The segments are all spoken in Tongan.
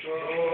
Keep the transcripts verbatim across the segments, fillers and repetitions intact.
ʻIo,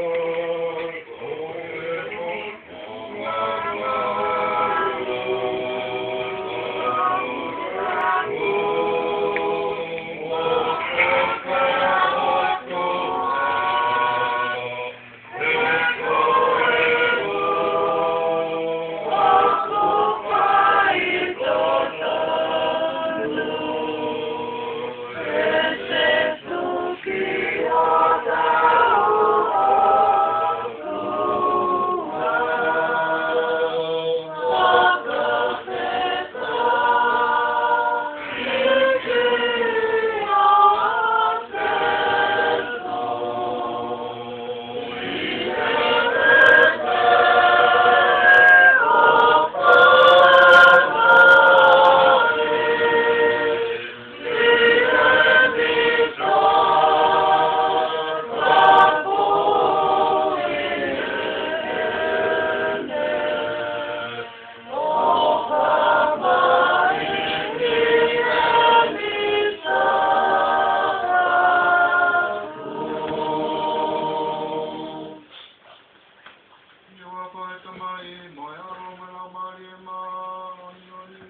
ʻa e Tamai, mo e ʻAlo, mo e Laumālie Māʻoniʻoni.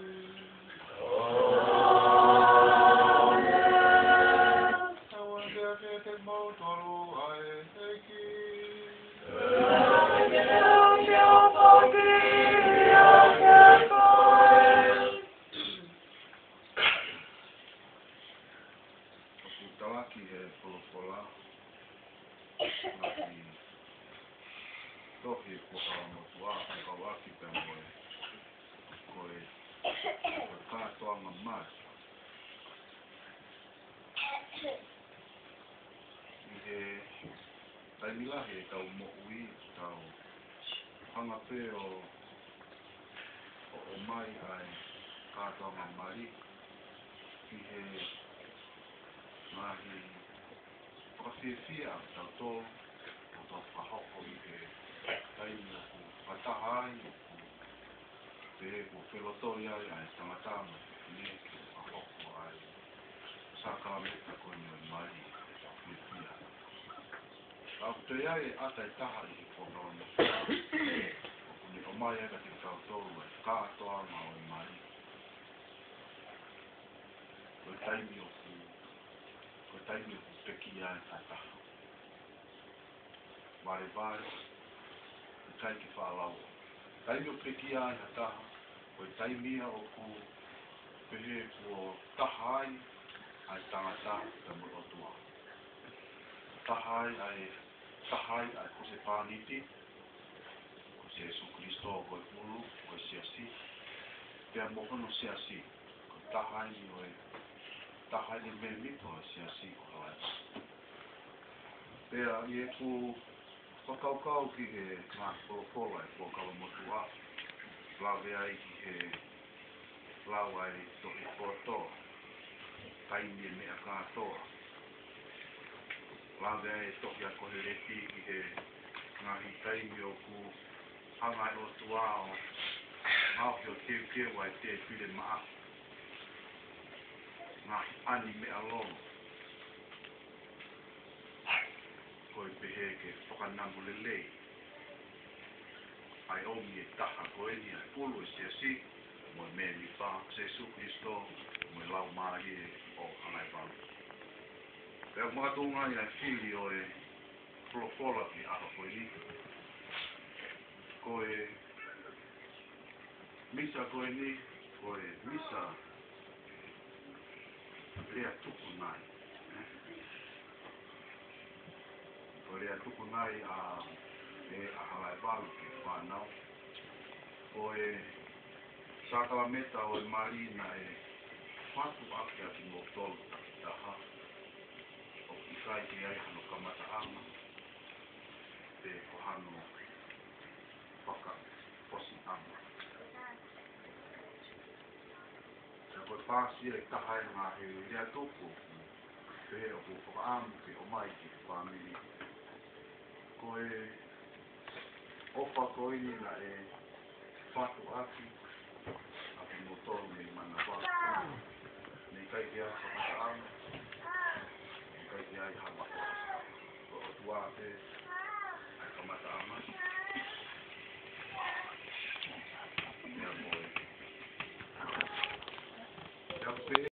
ʻĀmeni. Tauange kiate kimoutolu ʻa e ʻEiki. ʻOku talaki ʻe he folofola, ngaahi tohi ʻa e Fuakava Motuʻa, ʻo kau ʻaki pea mo e, ko e, ko e kātoanga mali. ʻI he taimi lahi ʻetau moʻui, tau hanga pē ʻo, ʻo ʻomai ʻa e kātoanga mali ʻi he ngaahi fakafiefia ʻa kitautolu, ʻo tau fakahoko ʻi he taimi ʻoku fakataha ai, ʻoku pehē kuo felotoi ai ʻa e tangata mo e fefine ke fakahoko ʻa e sākalamēniti ko eni ʻo e mali, ʻo tau fiefia. Ka ʻoku toe ʻi ai e ʻata ʻe taha ʻi he Fuakava Motuʻa ʻoku ne ʻomai ai kiate kitautolu ʻa e kātoanga ʻo e mali. Ko e taimi ʻoku, ko e taimi ʻoku pekia ai ha taha. Valevale, ʻikai ke faʻa lau. Taimi ʻoku pekia ai ha taha, ko e taimi ia ʻoku pehē kuo taha ai ʻa e tangata pea mo e ʻOtua. Taha ai ʻa e, taha ai ʻa e husepāniti, ko Sīsū Kalaisi ko e ʻulu, ko e siasi, pea mo hono siasi, ko e taha ai ʻo e, taha ai ʻo e mēmipa ʻo e siasi ko Kalaisi. Pea ʻi heʻeku fakakaukau ki he ngaahi folofola ʻa e Fuakava Motuʻa, lave ai ki he lau ʻa e tohi Koto, taimi ʻe meʻa kātoa. Lave ai e tohi ʻa Koheleti ki he ngaahi taimi ʻoku hanga ʻe he ʻOtua ʻo ngaohi ʻo teuteu ʻa e tēpile maʻa, ngaahi ani meʻalolo. Ko e pehē ke fakanamo lelei ʻa e ʻomi ʻe taha ko eni ʻa e ʻulu ʻo e siasi, mo e mēmipa, Sīsū Kalaisi, mo e Laumālie ʻo Halaevalu. Pea makatuʻunga ʻa e fili ʻo e folofola ki he ʻaho ko eni. Ko e Misa ko eni, ko e Misa Lea Tuku Nai. Ko e Lea Tuku Nai ʻa, ʻe, ʻa Halaevalu ki he fānau. Ko e sākalamēniti ʻo e mali naʻe fatu ʻaki ʻa kimoutolu takitaha. ʻOku ʻikai ke ʻi ai hano kamataʻanga, pe ko hano fakaʻosiʻanga. Pea ko e pāsia ʻe taha ʻi he ngaahi lea tuku, pea ʻoku fakaʻamu ke ʻomai ki he fāmili. Ko e ʻofa ko eni naʻe fatu ʻaki ʻa kimoutolu mei manava. Naʻe ʻikai ke ʻi ai ha kamataʻanga, ʻikai ke ʻi ai ha maʻu. Ko e ʻOtua pē pē